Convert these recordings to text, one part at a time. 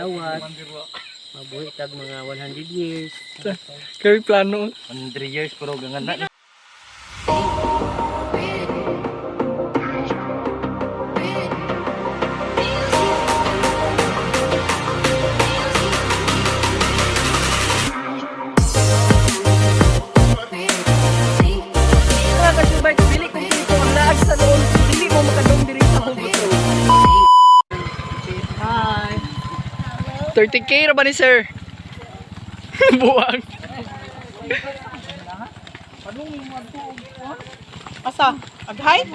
Lawas. Mabuhi tag mga 100 years. Kaya plano. 100 years pero gangan na. Mga kasubay, dili ko dito ang laag sa noon. Dili mo makadong diri sa hugot. Hi. 30K ra ba ni sir? Buwang. Asa? Aghay?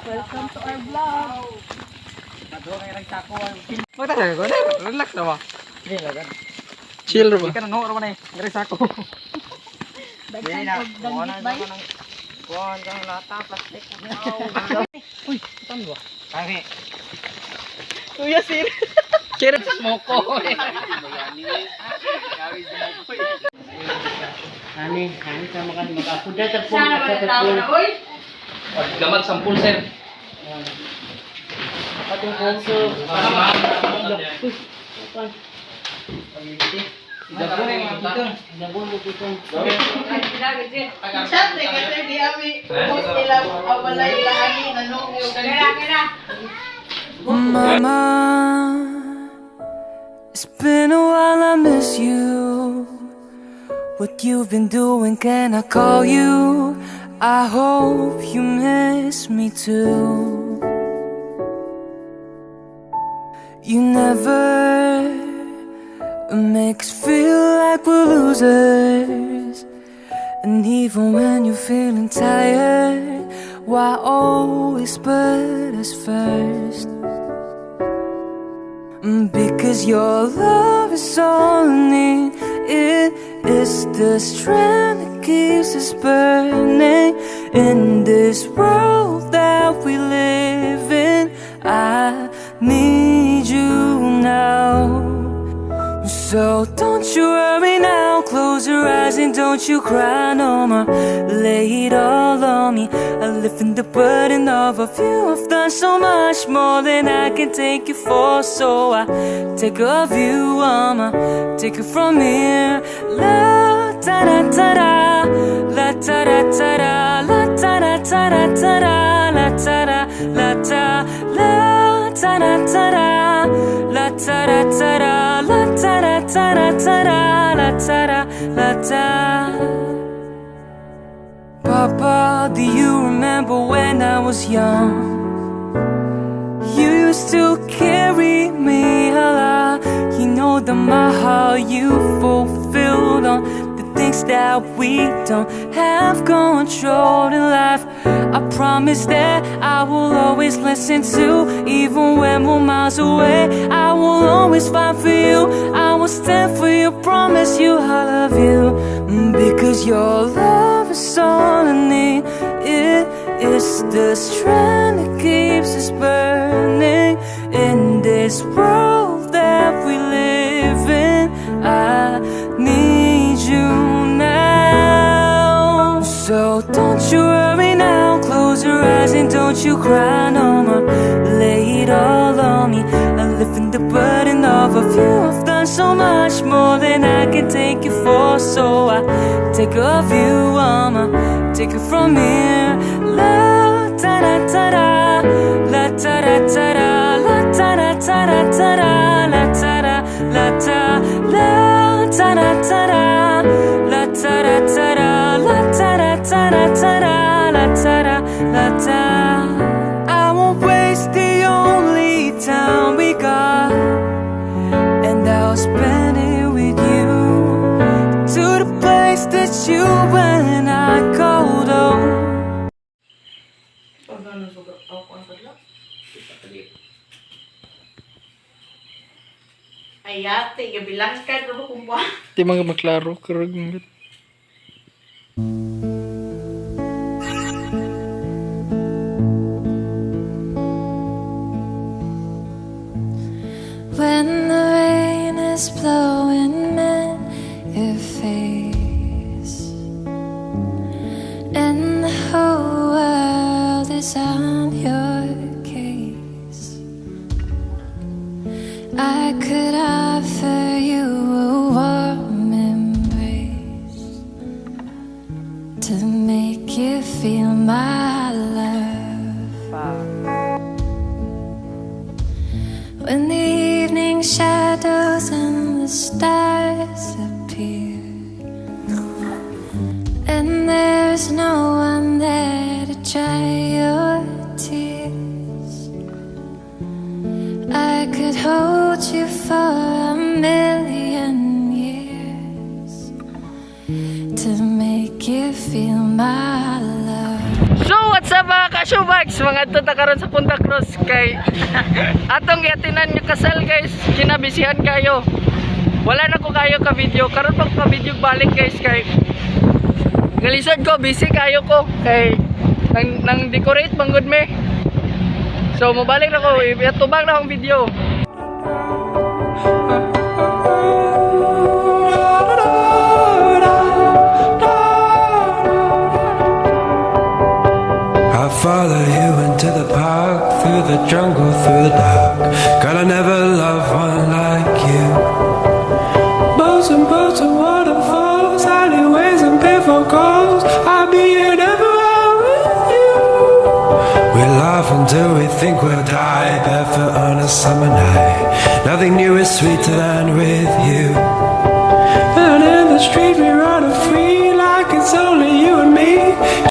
Welcome to our vlog. Magtagal ko na. Relax na ba? Chill ra ba? Ka na no ra ba na eh. Ngari sako. Daghan og danggit bay. Kuan kang lata plastic. Uy, tan ba? Kami. Kuya sir. Kira Moko. Ani, ani sa mga mag-apuda tag po. Tag po. Gamag sampul, sir. Atong konso. Dabon mo pitong. Siyempre, kasi di ami post nila awalay laani nanong yung Mama, it's been a while, I miss you. What you've been doing, can I call you? I hope you miss me too. You never make us feel like we're losers. And even when you're feeling tired, why always put us first? Because your love is all I need. It is the strength that keeps us burning in this world that we live in. I need you now. So don't you worry now, close your eyes and don't you cry no more. Lay it all on me, I lifting the burden of a few. I've done so much more than I can take you for, so I take a view, I'ma take it from here. La da da da da, la da da da da, la da da da da da da, la da da la da la da da da da, la da da da da, la da da da da da da, la da da la da. Papa, do you remember when I was young? You used to carry me a lot. You know that my heart you fulfilled on the things that we don't have control in life. I promise that I will always listen to, even when we're miles away. I will always fight for you. I will stand for you. Promise you I love you. Because your love is all I need. It is the strength that keeps us burning in this world that we live in. I need you now. So don't you worry now, close your eyes and don't you cry no more. Lay it all on me. I'm lifting the burden of a few. I've done so much more than I can take you for, so I take a view, I'ma take it from here. La da da da da, la da da da da, la da da da da da da, la da da la da, la da da da da, la da da da da, la da da da da da da, la da da la da. I won't waste the only time we got, and I'll spend it with you to the place that you and I called home. Ayate, gabilangkad ra ba kung ba? Di mga maklaro karag. When the is blowing in your face, and the whole world is on your case, I could offer you a warm embrace to make you feel my love. Pa. When the evening shadows and the stars appear, and there's no one there to dry your tears, I could hold you for a million years to make you feel my love. So what's up, mga ka-showbikes? Mga adto ta karon sa Punta Cruz kay atong giatinan nga kasal, guys. Kinabisihan kayo. Wala na ko kayo ka video. Karon pa ko ka video balik, guys, kay galisod ko, busy kayo ko kay nang decorate manggod me. So mobalik na ko, itubang na akong video. I follow you into the park, through the jungle, through the dark. God, I never loved one like you. Boats and boats and waterfalls, alleyways and payphone calls. I'll be here never with you. We laugh until we think we'll die, barefoot on a summer night. Nothing new is sweeter than with you. And in the street we run free like it's only you and me.